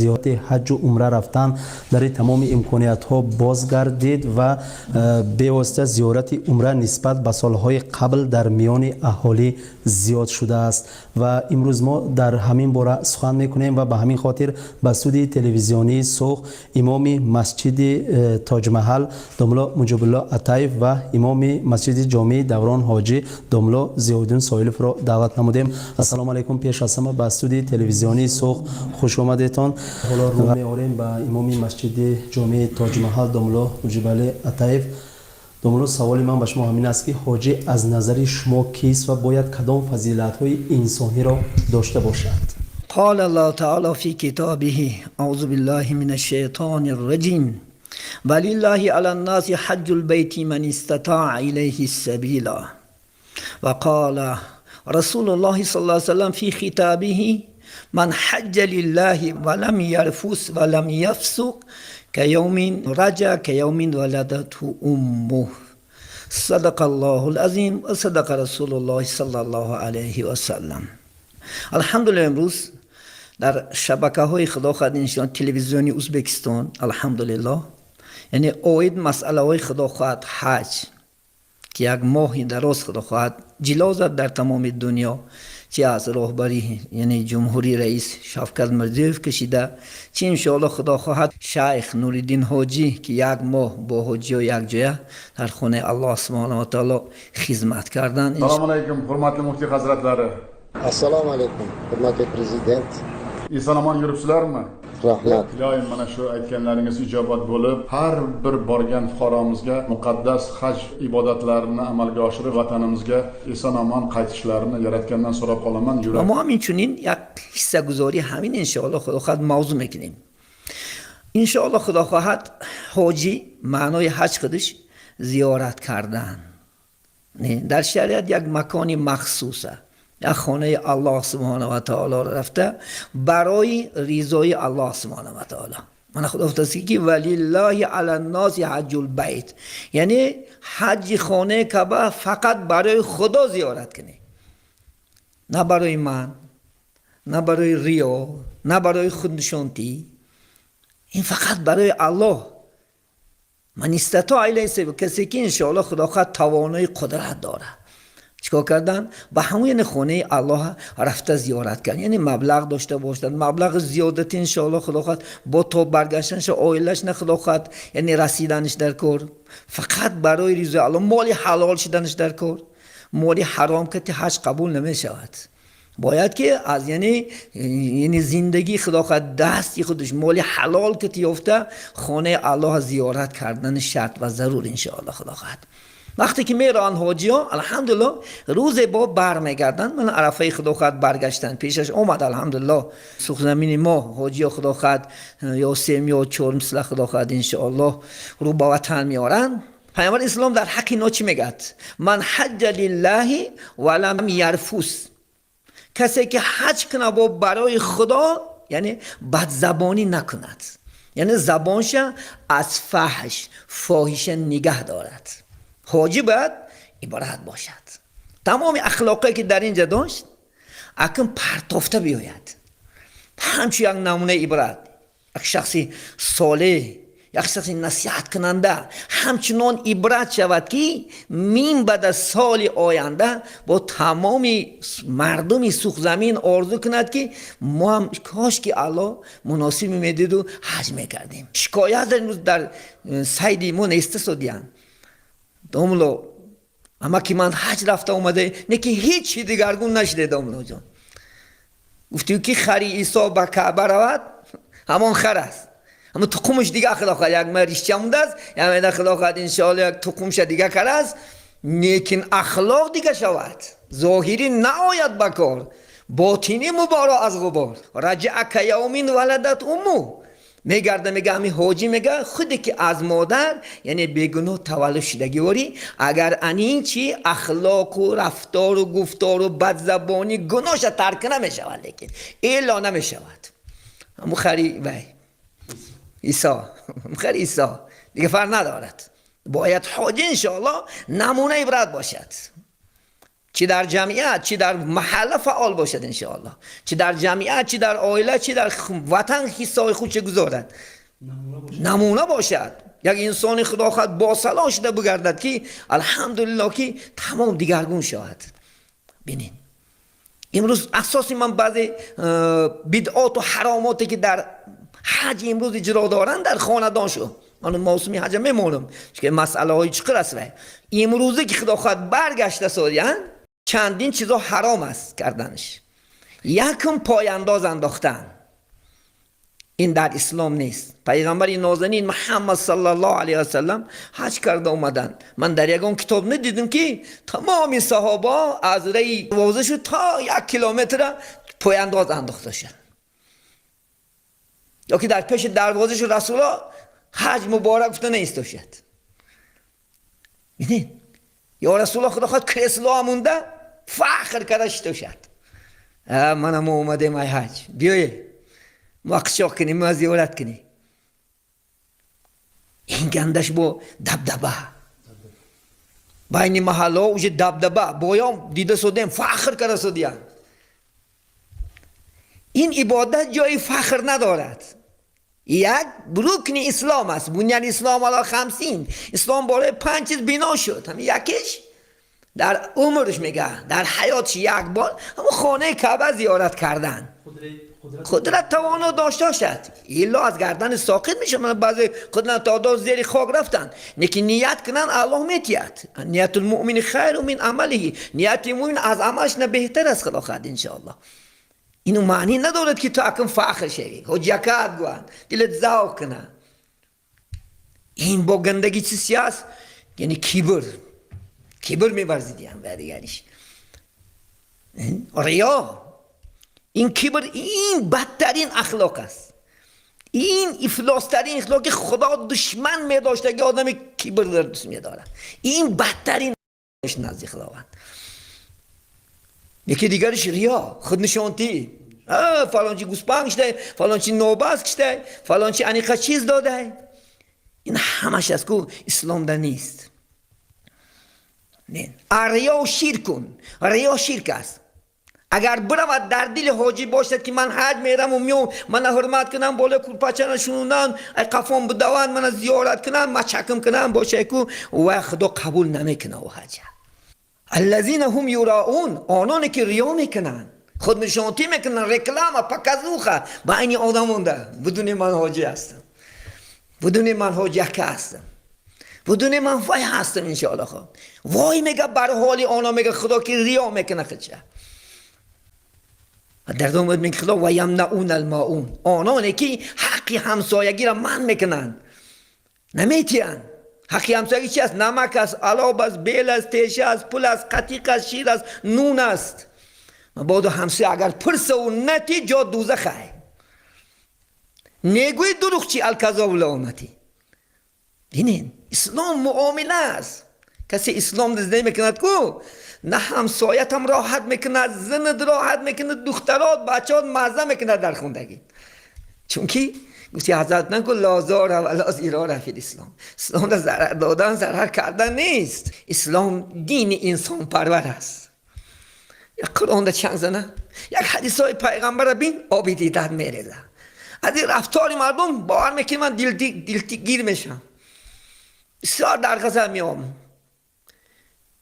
Зиёрати ҳаҷу умра рафтан дари тамоми имкониятҳо боз гардид ва бевосита зиёрати умра нисбат ба солҳои қабл дар миёни аҳолӣ зиёд шудааст. Ва имрӯз мо дар ҳамин бора сухан мекунем ва ба ҳамин хотир ба студияи телевизионии Суғд имоми масҷиди Тоҷмаҳал домулло Муҷибулло Атаев ва имоми масҷиди ҷомеи Даврон ҳоҷӣ домулло Зиёиддин Соиловро даъват намудем. Ассалому алайкум! Пеш аз ҳама ба студияи телевизионии Суғд хуш омадетон. Ҳоло рӯ меорем ба имоми масҷиди ҷомеи Тоҷмаҳал домулло Муҷибалӣ Атаев. Домулло, саволи ман ба шумо ҳамин аст, ки ҳоҷӣ аз назари шумо кист ва бояд кадом фазилатҳои инсониро дошта бошад? قال الله تعالى في كتابه: أعوذ بالله من الشيطان الرجيم: ولله على الناس حج البيت من استطاع إليه السبيل. وقال رسول الله صلى الله عليه وسلم في خطابه: من حج لله ولم يرفث ولم يفسق كيوم رجع كيوم ولدته أمه. صدق الله العظيم وصدق رسول الله صلى الله عليه وسلم. Алҳамдулиллоҳ, имрӯз дар шабакаҳои, худо хоҳад, иншоаллоҳ, телевизиони Узбекистон, алҳамдулиллоҳ, яъне оид масъалаҳои, худо хоҳад, ҳаҷ, ки як моҳи дароз, худо хоҳад, ҷило зад дар тамоми дунё, чи аз роҳбарӣ, яъне ҷумҳурии раис Шавкат Мирзиёев кашида, чи, иншоаллоҳ, худо хоҳад, шайх Нуриддин ҳоҷӣ, ки як моҳ бо ҳоҷиё якҷоя дар хонаи Аллоҳ субҳонаҳу ва таоло хизмат карданд. Assalomu alaykum, hurmatli muftiy hazratlari. Assalomu alaykum, hurmatli prezident. Eson omon yuribsizlarmi? Rahmat. Iloyim, mana shu aytganlaringiz ijobat bo'lib, har bir borgan fuqaromizga muqaddas haj ibodatlarini amalga oshirib, vatanimizga eson omon qaytishlarini Yaratgandan so'rab qolaman. Ва Yurak мо ҳам инчунин як ҳиссагузорӣ ҳамин, иншоаллоҳ, худо хоҳад, мавзӯъ мекунем. Иншоаллоҳ, худо хоҳад, ҳоҷӣ, маънои ҳаҷ худаш зиёрат кардан. Не, дар шариат як макони махсуса, як хонаи Аллоҳ субҳона ва таоло рафта барои ризои Аллоҳ субҳона ва таоло. Мана худо гуфтааст, ки ولله على الناس حج البيت, яъне ҳаҷи хонаи Каба фақат барои Худо зиёрат кунӣ, на барои ман, на барои риё, на барои худнишонтӣ, ин фақат барои Аллоҳ. من استطاع إليه سبيلا, касе ки, иншоаллоҳ, худо хоҳад, тавонои қудрат дорад, чикор кардан ба ҳамон, яъне хонаи Аллоҳ рафта зиёрат кард, яъне маблағ дошта бошад, маблағи зиёдати, иншоаллоҳ, худо хоҳад, бо то баргаштанаш оилаш на, худо хоҳад, яъне расиданаш дар кор, фақат барои ризои Аллоҳ, моли ҳалол шиданаш дар кор. Моли ҳаром кати ҳаҷ қабул намешавад. Бояд ки аз яъне зиндагии, худо хоҳад, дасти худаш моли ҳалол кати ёфта хонаи Аллоҳ зиёрат кардани шарт ва зарур, иншоаллоҳ, худо хоҳад. Вақте ки мераванд ҳоҷиҳо, алҳамдулиллоҳ, рӯзе бо бармегарданд, ман арафаи, худо хоҳад, баргаштан пешаш омад. Алҳамдулиллоҳ, Суғзамини мо ҳоҷиҳо, худо хоҳад, ё сем ё чор мисла, худо хоҳад, иншоаллоҳ, рӯ ба ватан меоранд. Пайғамбари ислом дар ҳаққи ино чӣ мегӯяд? من حج لله ولم يرفث, касе ки ҳаҷ кунад бо барои Худо, яъне бадзабонӣ накунад, яъне забонша аз фаҳш, фоҳиша нигаҳ дорад. Ҳоҷӣ бояд иборат бошад, тамоми ахлоқе ки дар инҷа дошт, акн партофта биёяд, ҳамчун як намунаи ибрат, як шахси солеҳ, як шахси насиҳаткунанда, ҳамчунон ибрат шавад, ки мин баъд аз соли оянда бо тамоми мардуми Суғзамин орзу кунад, ки мо ҳам кош ки Аллоҳ муносиби медиду ҳаҷ мекардем. Шикоят имрӯз дар сайди мо неста содиянд: домуло, ама ки ман ҳаҷ рафта омада, не ки ҳеҷ дигаргун нашиде. Домулоҷон, гуфтӣ, ки хари Исо ба Каъба равад, ҳамон хар аст, ҳама туқумаш дига, худо хоҳад, як маришча мондааст, як меда, худо хоҳад, иншоалло, як туқумша дига кардааст, лекин ахлоқ дига шавад, зоҳирӣ наояд ба кор, ботинӣ муборо аз ғубор. رجع كيوم ولدته أمه. Мегарда, мега, ҳами ҳоҷӣ, мега, худе ки аз модар, яъне бегуноҳ таваллуд шудагиворӣ, агар анин чи ахлоқу рафтору гуфтору бадзабонӣ гуноҳша тарк намешавад, лекин эло намешавад. Ҳаму хари вай Исо, хари Исо дига фарқ надорад. Бояд ҳоҷӣ, иншоаллоҳ, намуна ибрат бошад. Чӣ дар ҷамъият, чӣ дар маҳалла фаъол бошад, иншоаллоҳ, чӣ дар ҷамъият, чӣ дар оила, чӣ дар ватан ҳиссаҳои худша гузорад, намуна бошад. Як инсони, худо хоҳад, босалоҳ шуда бигардад, ки алҳамдулиллоҳ, ки тамом дигаргун шавад. Бинед, имрӯз асоси ман баъзе бидъоту ҳаромоте, ки дар ҳаҷ имрӯз иҷро доранд, дар хонадон шуд. Ман мавсими ҳаҷа мемонам, чунки масъалаҳои чуқур аст. Вай имрӯзе, ки худо хоҳад, баргашта содиян, чандин чизо ҳаром аст карданаш. Якум, пойандоз андохтан, ин дар ислом нест. Пайғамбари нозанин Муҳаммад саллаллоҳу алайҳи васаллам ҳаҷ карда омаданд. Ман дар ягон китоб надидам, ки тамоми саҳоба аз раи воза шуд то 1 километра пойандоз андохта шуд ё ки дар пеши дарвозашу Расуло ҳаҷ муборак гуфта наистошад. Бинед, ё Расуло, худо хоҳад, кресло монда, фахр карда шитошад: «Мана мо омадем ай ҳаҷ, биёе мо қичоқ кунем, мо зиёрат кунем». Ин гандаш бо дабдаба байни маҳаллаҳо, уже дабдаба боём дида содем, фахр карда содиян. Ин ибодат ҷои фахр надорад. Як рукни ислом аст. بني الإسلام على خمس. Ислом болои панҷ чиз бино шуд. Ҳами якеш дар умрш мега, дар ҳаётш як бор ҳамон хонаи Каъба зиёрат кардан, қудрат, тавоно дошта бошад, илло аз гардани соқит мешавад. Баъзе қудрат то зери хок рафтанд, лекин ният кунанд, Аллоҳ метиҳад. نية المؤمن خير من عمله. Нияти мӯмин аз амалш на беҳтар аст, худо хоҳад, иншоаллоҳ. Ину маънӣ надорад, ки ту акн фахр шавӣ, ҳоҷиякат гӯянд, дилат завқ кунад. Ин бо гандагӣ чизи аст, яъне кибр, кибр меварзидиям. Ба дигариш риё. Ин кибр, ин бадтарин ахлоқ аст, ин ифлостарин ахлоқи худо душман медоштаги одами кибр дӯст медорад. Ин бадтарин назди Худованд. Яки дигариш риё, худнишонтӣ: фалончи гӯспанг киштай, фалончи нобаз киштай, фалончи аниқа чиз додай. Ин ҳамаш аст ку исломда нест. الرياء شرك. Риё ширк аст. Агар биравад, дар дили ҳоҷӣ бошад, ки ман ҳаҷ мераму миём, мана ҳурмат кунам, болои курпачана шунунанд, ай қафон бидаванд, мана зиёрат кунанд, мачакм кунанд, бошай ку вай Худо қабул намекуна о ҳаҷа. الذين هم يراءون. Ононе ки риё мекунанд, худнишонтӣ мекунанд, реклама, показуха байни одамонда: «Будуни ман ҳоҷӣ ҳастам, будуни ман ҳоҷиака ҳастам, будуни ман вай ҳастам», иншоалло. Хо вой мега бар ҳоли оно, мега Худо, ки риё мекуна худша. Дар домад меги Худо: ويمنعون الماعون. Ононе ки ҳаққи ҳамсоягиро манъ мекунанд, наметиҳанд. Ҳаққи ҳамсоягӣ чи аст? Намак аст, алоб аст, бел аст, теша аст, пул аст, қатиқ аст, шир аст, нун аст. Мабодо ҳамсоя агар пурсаву нати, ҷо дузахай. Негӯи дуруғ чи الكذاب لؤمتي. Бинед, ислом муомила аст. Касе ислом зиндагӣ мекунад ку, на ҳамсоятам роҳат мекунад, зинат роҳат мекунад, духтарот, бачаот мазза мекунад дар хундагӣ. Чунки гуфти ҳазрат наку: لا ضرر ولا ضرار في الإسلام. Ислом да зарар додан, зарар кардан нест. Ислом дини инсонпарвар аст. Як Қуръонда чанд зана, як ҳадисҳои пайғамбара бин, оби дидат мереза аз ин рафтори мардум. Бовар мекунӣ, ман дилгир мешавам, бисёр дар ғазаб меом.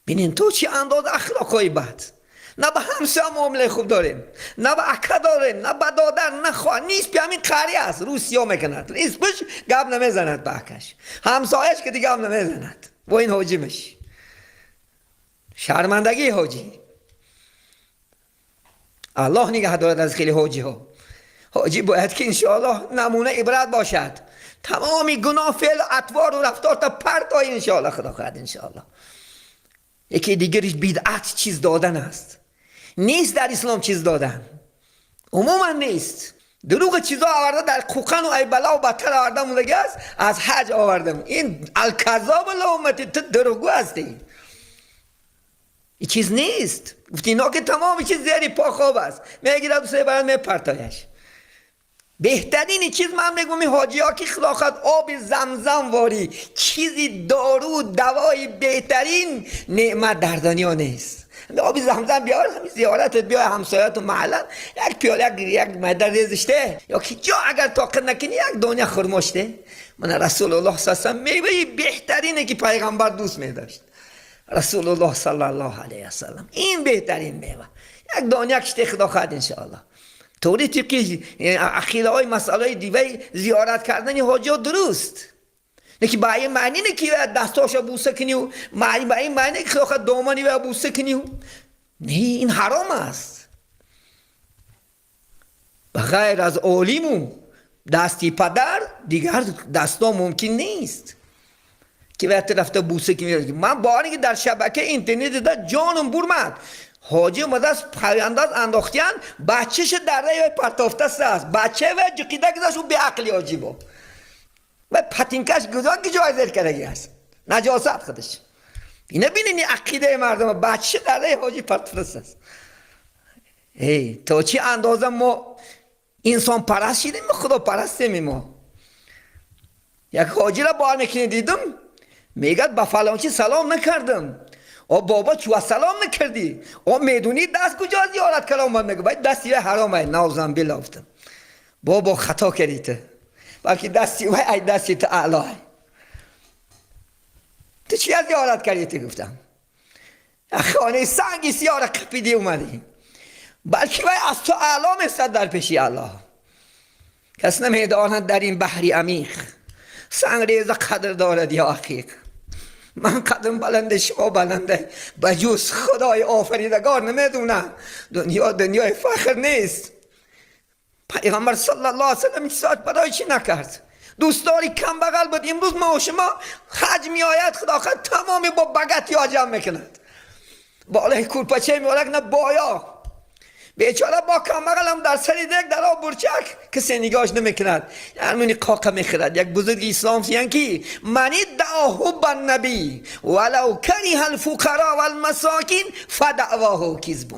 Бинем, то чӣ андоза ахлоқҳои бад. На ба ҳамсоя муомилаи хуб дорем, на ба ака дорем, на ба додар, на хоҳар. Нисби ҳамин қарӣ аст, рӯ сиё мекунад, нисбиш гап намезанад ба акаш, ҳамсояш ки дига гап намезанад. Бо ин ҳоҷӣ меши, шармандагии ҳоҷӣ. Аллоҳ нигаҳ дорад аз хеле ҳоҷиҳо. Ҳоҷӣ бояд ки, иншоаллоҳ, намуна, ибрат бошад. Тамоми гуноҳ, феълу атвору рафторта партой, иншоаллоҳ, худо хоҳад, иншоаллоҳ. Яке дигариш бидъат, чиз додан аст. Нест дар ислом чиз додан, умуман нест. Дурӯғи чизо оварда, дар қуқану ай балау бадтар оварда мондаги аст, аз ҳаҷ овардам. Ин الكذاب لأمتي. Ту дурӯғгӯ ҳастӣ, ин чиз нест. Гуфти ино ки тамоми чиз зери по хоб аст, мегирад, се барад, мепартояш. Беҳтарини чиз, ман мегӯм, ҳоҷиҳо ки, худо хоҳад, оби Замзам ворӣ чизи дору, давои беҳтарин неъмат дар дунё нест. آبی زمزم بیار، همین زیارتت بیا، همسایت و محلت یک پیاله، یک مدر ریزشته یا که جا اگر طاقت نکنی یک دنیا خرماشته. من رسول الله صلی الله علیه و میوه بهترینه که پیغمبر دوست می داشت، رسول الله صلی الله علیه و سلم، این بهترین میوه یک دنیا کشته خدا خواهد انشاءالله. طوری طبقی عقیده های مسئله دیوه زیارت کردن حاجی درست نه که با این معنی نه که دستاشو بوسه کنی و معنی با این معنی که خدا دامنی و بوسه کنی و نه، این حرام است. بغیر از عالم دستی پدر دیگر دستا ممکن نیست که وقتی رفته بوسه کنی. من باری که در شبکه اینترنت دیدم جانم برمد، حاجی اومده از پاینداز انداختیان بچهش در رای پرتافته است، بچه و جقیده گذاشت و بی عقلی حاجی با و پتینکش گذاشت که جای زیر کردگی است نجاست خودش. اینه بینین عقیده مردم، بچه در رای حاجی پرتافته است. ای تا چی اندازه ما انسان پرست شدیم، خدا پرستیم. ما یک حاجی را بار میکنی دیدم میگه با فلانچی سلام نکردم. او بابا چو سلام نکردی؟ او میدونی دست کجا زیارت کردم؟ من میگه باید دستی حرام ای نوزم بلافتم. بابا خطا کردی تو، بلکه دستی وای ای دستی تو اعلی تو چی از زیارت کردی تو؟ گفتم خانه سنگی سیار قپیدی اومدی، بلکه وای از تو اعلی میستد در پیشی الله. کس نمیداند در این بحری عمیق سنگ ریز قدر دارد یا عقیق. من قدم بلنده شما بلنده، بجز خدای آفریدگار نمیدونه. دنیا دنیای فخر نیست. پیغمبر صلی الله علیه و سلم ساعت برای چی نکرد؟ دوستداری کم بغل بود. امروز ما و شما حج می آید خدا خود تمامی با بگت یا جمع میکند، بالای کورپچه میآید نه بایا بیچاره با کم بغل هم در سری دیگ در آب برچک کسی نگاهش نمیکند، یعنی قاقه میخرد. یک بزرگ اسلام سیان که من ادعا حب النبی ولو کره الفقراء والمساکین فدعواه کذب.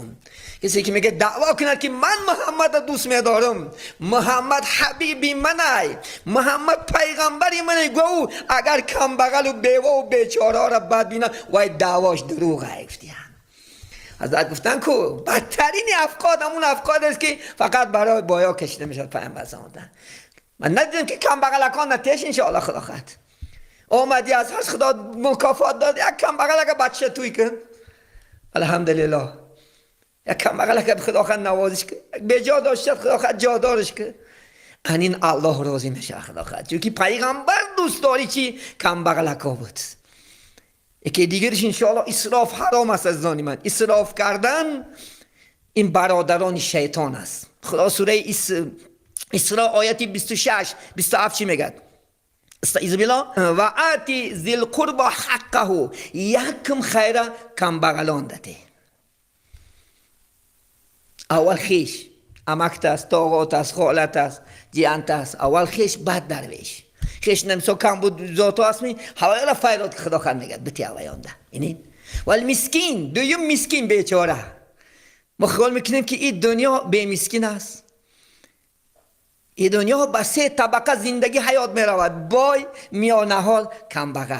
کسی که میگه دعوا کند که من محمد دوست میدارم، محمد حبیبی منای، محمد پیغمبری منای، گو اگر کم بغل و بیوه و بیچاره را بد بینه وای دعواش دروغ گفتیان. حضرت گفتن که بدترین افکار همون افکار است که فقط برای بایا کشیده میشد پیامبر زمان. من ندیدم که کم بغلکان نتیش انشاءالله خدا خواهد اومدی از هر خدا مکافات داد یک کم بغلک بچه توی کن الحمدلله، یک کم بغلک خدا خواهد نوازش کن، به جا داشت خدا خواهد جادارش کن، این الله راضی میشه خدا خواهد، چون که پیغمبر دوست داری چی کم بغلک بود. یکی دیگرش انشاءالله اسراف حرام است. از من اسراف کردن این برادران شیطان است. خدا سوره اسراء آیت 26 27 چی میگه؟ استعیذ بالله و آتی ذی القربى حقه، یکم خیره کم بغلان داده. اول خیش امکت است، طاقات است، خالت است، جیانت است، اول خیش بعد درویش. خیش نمسا کم بود ذاتو اسمی هوای را فیرات خدا خند میگه بتی هوایان ده. اینین ولی مسکین دویم مسکین بیچاره. ما خیال میکنیم که این دنیا بی مسکین است. این دنیا با سه طبقه زندگی حیات میرود، بای، میانه حال، کم بغل.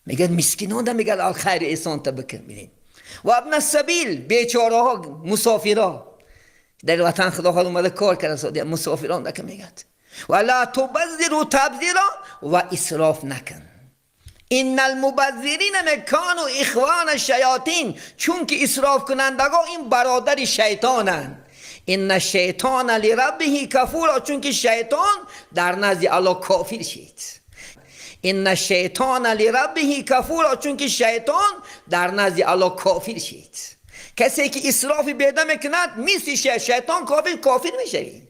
میگه مسکینان ده، میگه الخیر احسان تا بکن. میدین و ابن السبیل بیچاره ها مسافرها در وطن خدا خود اومده کار کرده مسافران ده که میگه ولا تبذروا تبذیرا و اسراف نکن. ان المبذرین کانوا اخوان الشیاطین، چون که اسراف کنندگان این برادر شیطانند. ان الشیطان لربه کفورا، چون که شیطان در نزد الله کافر شد. ان الشیطان لربه کفورا، چون که شیطان در نزد الله کافر شد. کسی که اسراف بیده میکند مثل شیطان کافر میشوی.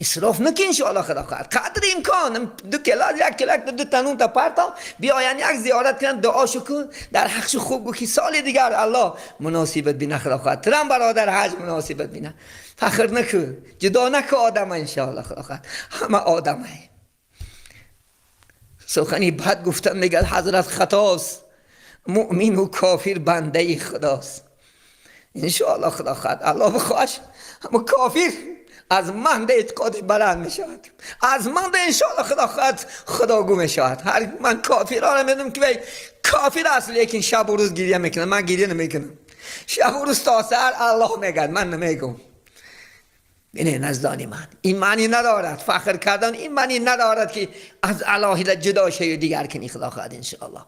اسراف نکن انشاءالله خدا خواهد قدر امکان 2 کلاس 1 کلاس 2 تنون تا پرتا بیاین یک زیارت کنن دعاشو کن در حقش خوب گو که سال دیگر الله مناسبت بینه خدا خواهد ترم برادر حج مناسبت بینه. فخر نکن، جدا نکن آدم انشاءالله خدا خواهد همه آدمه. سخنی بد گفتن میگه حضرت خطاست، مؤمن و کافر بنده خداست. انشاءالله خدا خواهد الله بخواش همه کافر از من ده اعتقادش بلند میشود، از من ده انشاءالله خدا خواهد خداگو میشود. هر من کافر را میدونم که وی کافر است، لیکن شب و روز گریه میکنه، من گریه نمیکنم. شب و روز تا سحر الله میگه، من نمیگم. اینه نزدانی من این معنی ندارد، فخر کردن این معنی ندارد که از الله جدا شی دیگر کنی. خدا خواهد انشاءالله.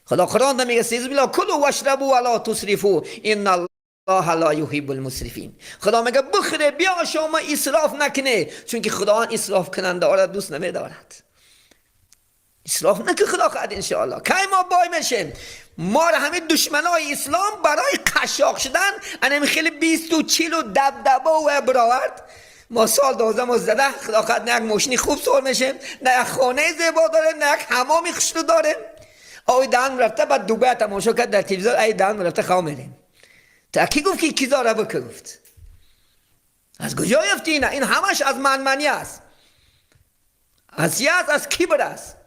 خدا قرآن میگه سیز بالله کلوا واشربوا ولا تسرفوا ان الله لا یحب المسرفین. خدا میگه بخره بیا شما اسراف نکنه، چون که خدا اسراف کننده را دوست نمیدارد. اسراف نکه خدا خواهد انشاءالله. کی ما بای میشیم؟ ما را همه دشمنای اسلام برای قشاق شدن انم خیلی 20 و 40 و دبدبه و براورد. ما سال 12 ما زده خدا خواهد نه یک ماشینی خوب سوار میشیم، نه یک خانه زیبا داریم، نه یک حمامی خوشرو داریم. آی دهن رفته بعد دوبه تماشا کرد در تلویزیون، ای دهن رفته خواه میریم. تا کی گفت که کیزا را بکه گفت؟ از کجا یافتی اینا؟ این همش از منمنی است، از چی است؟ از کبر است.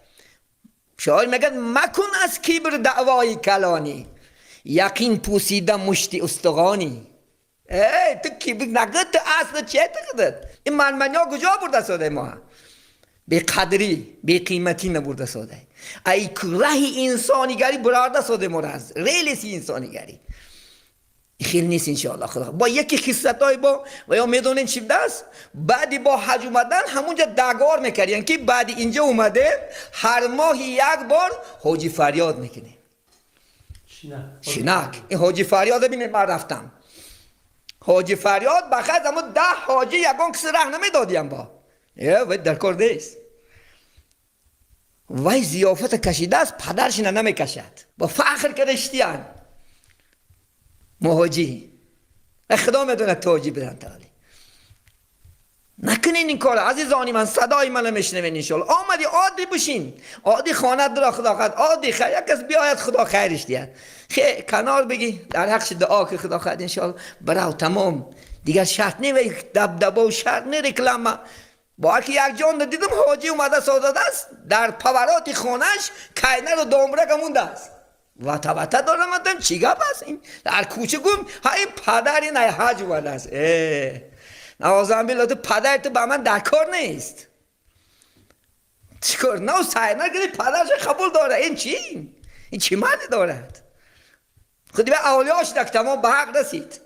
شاعر میگه مکن از کبر دعوای کلانی، یقین پوسیده مشتی استغانی. ای تو کبر نگه، تو اصل چه خودت؟ این منمنی ها کجا برده ساده ما؟ بی قدری بی قیمتی نبرده ساده. ای ره انسانیگری برارده ساده ما از ریلیسی انسانیگری خیلی نیست انشاءالله. خدا با یکی خصلتای با و یا میدونین چی است؟ بعدی با حج اومدن همونجا دگار میکردین که بعد اینجا اومده هر ماه یک بار حاجی فریاد میکنه. شینک این حاجی فریاد ببینید، من رفتم حاجی فریاد بخیر اما 10 حاجی یگان کسی ره نمیدادیم با یه در کار نیست. وای ضیافت کشیده است، پدرش نمیکشد، با فخر کرشتیان مهاجی. خدا میدونه تو بدن تعالی. نکنین این کار عزیزانی من، صدای من میشنوین انشالله. آمدی عادی بشین، عادی خانه در خدا خواهد عادی خیر، یک کس بیاید خدا خیرش دید، خیر کنار بگی در حقش دعا که خدا خواهد انشالله براو تمام. دیگر شرط نی و دبدبه و شرط نی رکلامه. با که یک جان دیدم حاجی اومده ساداده است در پورات خانهش کینه رو دامره مونده است. وطا وطا دارم آدم چی گپ است؟ این در کوچه گم ها این پدر این حج اومده است. نوازم بالله تو پدر تو با من در کار نیست. چیکار؟ نه سعی نکنی پدرش قبول داره. این چی؟ این چی معنی دارد؟ خودی به اولیاش دک تمام به حق رسید.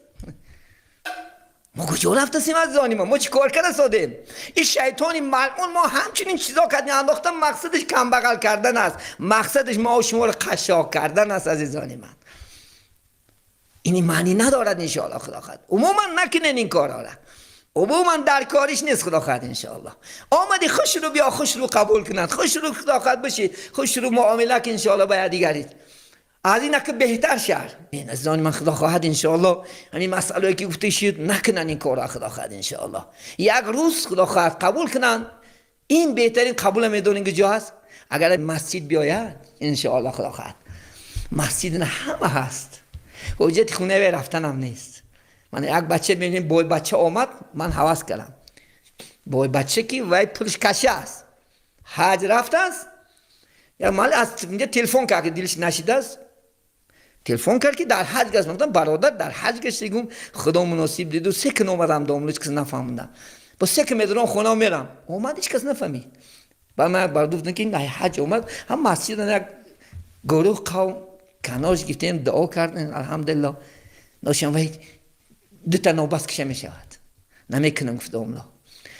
ما کجا رفتیم از زانی ما؟ ما چی کار کرده سادیم؟ این شیطان ملعون ما همچنین چیزا کردیم انداختن، مقصدش کم بغل کردن است، مقصدش ما و شما رو قشاق کردن است عزیزان من. این معنی ندارد انشاءالله خدا خواهد. عموما نکنین این کارا را، عموما در کارش نیست خدا خواهد انشاءالله. آمدی خوش رو بیا، خوش رو قبول کنند، خوش رو خدا خواهد بشی، خوش رو معامله که انشاءالله باید دیگرید از این که بهتر شهر. این عزیزان من خدا خواهد انشاءالله همین مسئله که گفته شد نکنن این کارا خدا خواهد انشاءالله. یک روز خدا خواهد قبول کنن، این بهترین قبول میدونین که جا هست. اگر مسجد بیاید انشاءالله خدا خواهد مسجد نه همه هست، حجت خونه رفتن هم نیست. من یک بچه میبینیم بای بچه آمد، من هوس کردم بای بچه که وای پولش کشه است، حج رفته است، یا مال از اینجا تلفن کرد که دلش نشیده است، تلفن کرد که در حج گشت. گفتم برادر در حج گشتی؟ گم خدا مناسب دید و سه کن اومدم داملو، هیچ کس نفهمیدم. با سه که میدونم خونه میرم اومد هیچ کس نفهمید. بعد من بر گفتم که نه حج اومد هم مسجد یک گروه قوم کنارش گرفتیم دعا کردن الحمدلله. ناشم وای دو تا نوبت کشه میشود نمیکنم گفت داملا،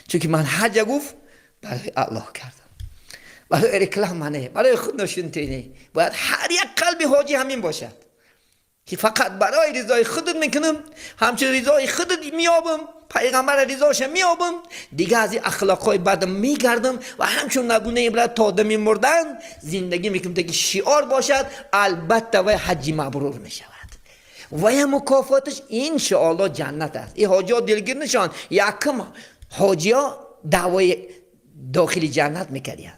چون که من حج گفت برای الله کردم، برای رکلام نه، برای خود نشونتینی. باید هر یک قلب حاجی همین باشد که فقط برای رضای خودت میکنم، همچنین رضای خودت میابم، پیغمبر رضاش میابم، دیگه از این اخلاقای بد میگردم و همچون نبونه عبرت تا دمی مردن زندگی میکنم که شعار باشد. البته و حج مبرور میشود و یه مکافاتش انشاءالله جنت است. این حاجی ها دلگیر نشان، یکم حاجی ها دعوای داخل جنت میکردن.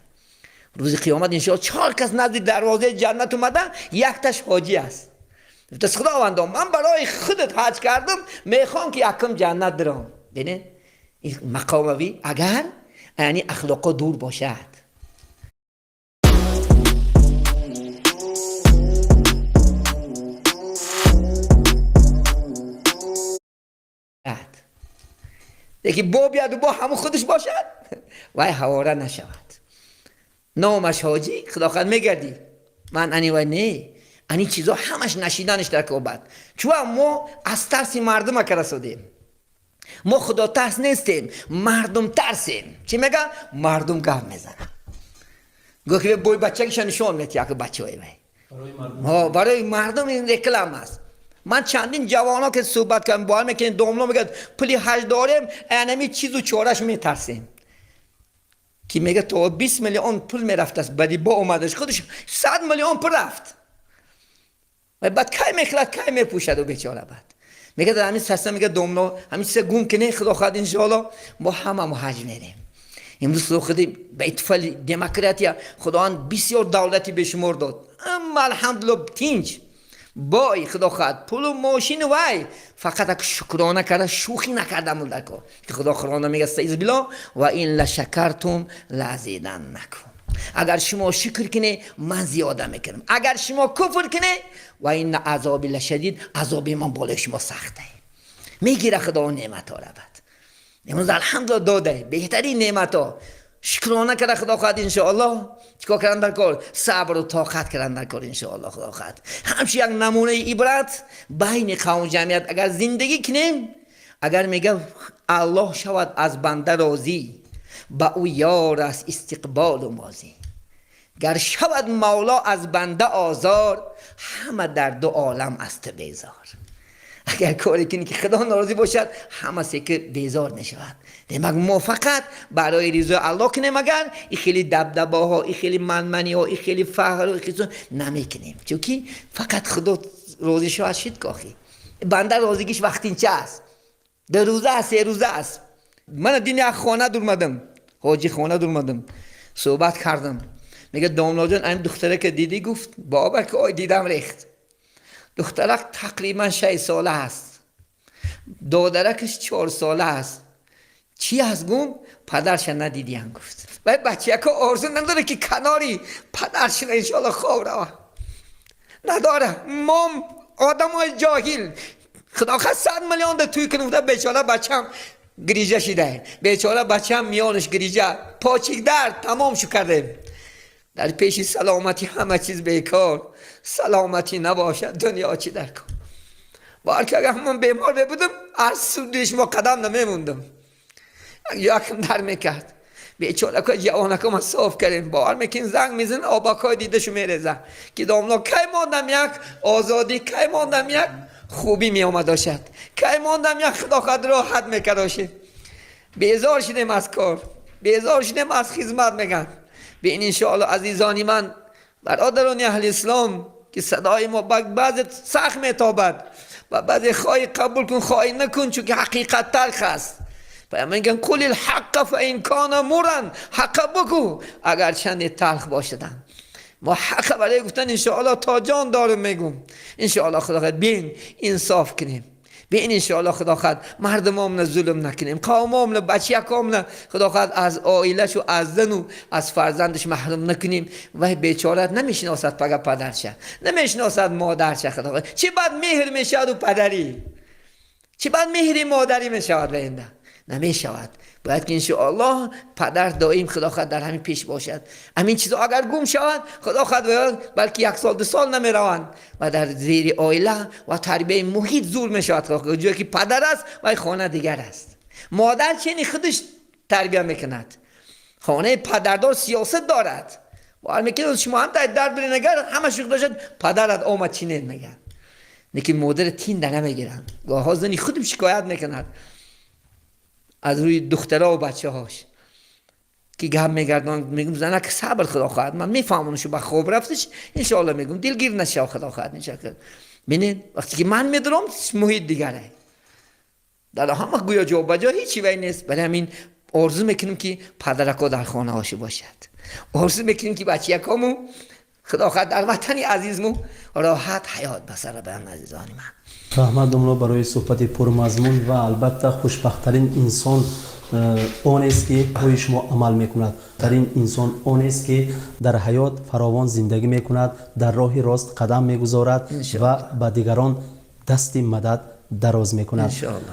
روز قیامت انشاءالله 4 کس نزد دروازه جنت اومدن، یک تاش حاجی است. گفت خداوندا من برای خودت حج کردم، میخوام که یکم جنت برم. ببینید این مقاموی اگر یعنی اخلاقا دور باشد. Яки бо биёду бо ҳамун худаш бошад, вай ҳавора нашавад. Номаш ҳоҷӣ, худо хоҳад мегардӣ. Ман ани вай не. Ани чизо ҳамаш нашиданаш дар кобад. Чун мо аз тарси мардума карасодем. Мо худотарс нестем, мардум тарсем. Чӣ мега? Мардум гап мезанад. Гӯ ки бой бачагиша нишон метиҳад, ки бачаҳои вай. Барои мардум ин реклама аст. Ман чандин ҷавонҳо ки суҳбат кардам, бовар мекунед, домло мегӯяд, пули ҳаҷ дорем, анами чизу чораш метарсем. Ки мега то 20 миллион пул мерафтааст, баъди бо омадаш худаш 100 миллион пул рафт. Ва баъд кай мехӯрад, кай мепӯшад ӯ бечора баъд. Мега дар ҳамин саста, мега домло, ҳамин чиза гум кунед, худо хоҳад, иншоалло мо ҳама ҳаҷ мерем. Имрӯз худо худи ба итифоқи демократия худованд бисёр давлати бешумор дод. Амма алҳамдулилло тинҷ бой, худо хоҳад, пулу мошину вай, фақат ак шукрона карда, шӯхӣ накардам дар кор. Ки худо қуръонда мега: استعیذ بالله ولئن شکرتم لأزیدنکم. Агар шумо шукр кунед, ман зиёда мекунам. Агар шумо куфр кунед, وإن عذابي لشدید, азоби ман болои шумо сахте. Мегира худо неъматҳоро. Бад имрӯз алҳамдулилла дода беҳтарин неъматҳо, шукрона карда, худо хоҳад, иншоаллоҳ. Чикор кардан дар кор? Сабру тоқат кардан дар кор, иншоаллоҳ, худо хоҳад. Ҳамчун як намунаи ибрат байни қавму ҷамъият агар зиндагӣ кунем, агар мега Аллоҳ шавад аз банда розӣ, ба ӯ ёр аст истиқболу мозӣ. Гар шавад мавло аз банда озор, ҳама дар ду олам аз ту безор. Агар коре кунӣ ки худо норозӣ бошад, ҳама секи безор мешавад. Демак, мо фақат барои ризои Аллоҳ кунем. Агар и хеле дабдабаҳо, и хеле манманиҳо, и хеле фахру намекунем, чунки фақат худо розӣ шавад, шид кохӣ. Банда розигиш вақтинча аст, ду рӯза аст, се рӯза аст. Мана дин як хона дурмадам, ҳоҷи хона дурмадам, суҳбат кардам. Мега: «Домлоҷон, ами духтара ки дидӣ?» Гуфт: «Баба, ки ой, дидам, рехт. Духтарак тақрибан 6 сола аст, додаракаш 4 сола аст. Чӣ аст?» Гум падарша надидиям, гуфт. Вай бачаяко орзу надоре, ки канори падаршина иншоалло хоб рава, надора. Мом одамои ҷоҳил, худо хоҳад, 100 миллион да туй кунем. Бечора бачам грижа шида, бечора бачам миёнаш грижа, почик дард, тамом шу кардем. Дар пеши саломатӣ ҳама чиз бекор. Саломатӣ набошад, дунё чӣ дар кор? Балки агар ман бемор мебудам, аз суди шумо қадам намемондам, якм дар мекард. Бечорако ҷавонако ма соф кардем. Бовар мекунем, занг мезан, обакҳои дидашу мереза, ки домло, кай мондам як озодӣ, кай мондам як хубӣ меомадошад, кай мондам як, худо хоҳад, роҳат мекардошед. Безор шудем аз кор, безор шудем аз хизмат, меган. Бин, иншоалло, азизони ман, бародарони аҳли ислом, ки садои мо баъзе сахт метобад ва баъзе хоҳӣ қабул кун, хоҳӣ накун, чунки ҳақиқат талх аст. Пайғамбар мегӯянд: قل الحق وإن كان مرا. Ҳаққа бигӯ, агар чанде талх бошадам. Мо ҳаққа барои гуфтан, иншоалло, то ҷон дорем, мегӯм, иншоалло, худо хоҳад. Бин, инсоф кунем, бин, иншоалло, худо хоҳад, мардумомна зулм накунем, қавмомна, бачиякомна, худо хоҳад, аз оилашу, аз зану аз фарзандаш маҳрум накунем. Вай бечора намешиносад пага падарша, намешиносад модарша. Худо хоҳад, чӣ бад меҳр мешаваду падарӣ, чӣ бад меҳри модарӣ мешавад, ва инда намешавад. Бояд ки, иншоаллоҳ, падар доим, худо хоҳад, дар ҳамин пеш бошад. Ҳамин чизо агар гум шавад, худо хоҳад, балки як сол, ду сол намераванд ва дар зери оила ва тарбияи муҳит зур мешавад. Ҷое ки падар аст, вай хона дигар аст. Модар чени худаш тарбия мекунад. Хонаи падардор сиёсат дорад. Бовар мекунед, шумо ҳам дар бирен, агар ҳама шух дошад, падарат омад, чинед, мегӯяд. Лекин модари тинда намегиранд. Гоҳҳо зани худам шикоят мекунад аз рӯи духтаро ва бачаҳош, ки гап мегардон. Мегум: «Занак, сабр, худо хоҳад, ман мефаҳмонам, ба хоб рафтиш, иншоалло». Мегум: «Дилгир нашав, худо хоҳад». Бинед, вақте ки ман медурам, муҳит дигаре, дар ҳама гӯё ҷо ба ҷо, ҳечи вай нест. Барои ҳамин орзу мекунем, ки падарако дар хонаҳошо бошад. Орзу мекунем, ки бачиякому, худо хоҳад, дар ватани азизму роҳат ҳаёт ба сар баранд, азизони ман. Раҳмат, домло, барои суҳбати пурмазмун. Ва албатта, хушбахттарин инсон онест, ки ҳои шумо амал мекунад. Тарин инсон онест, ки дар ҳаёт фаровон зиндагӣ мекунад, дар роҳи рост қадам мегузорад ва ба дигарон дасти мадад дароз мекунад. Иншоалло.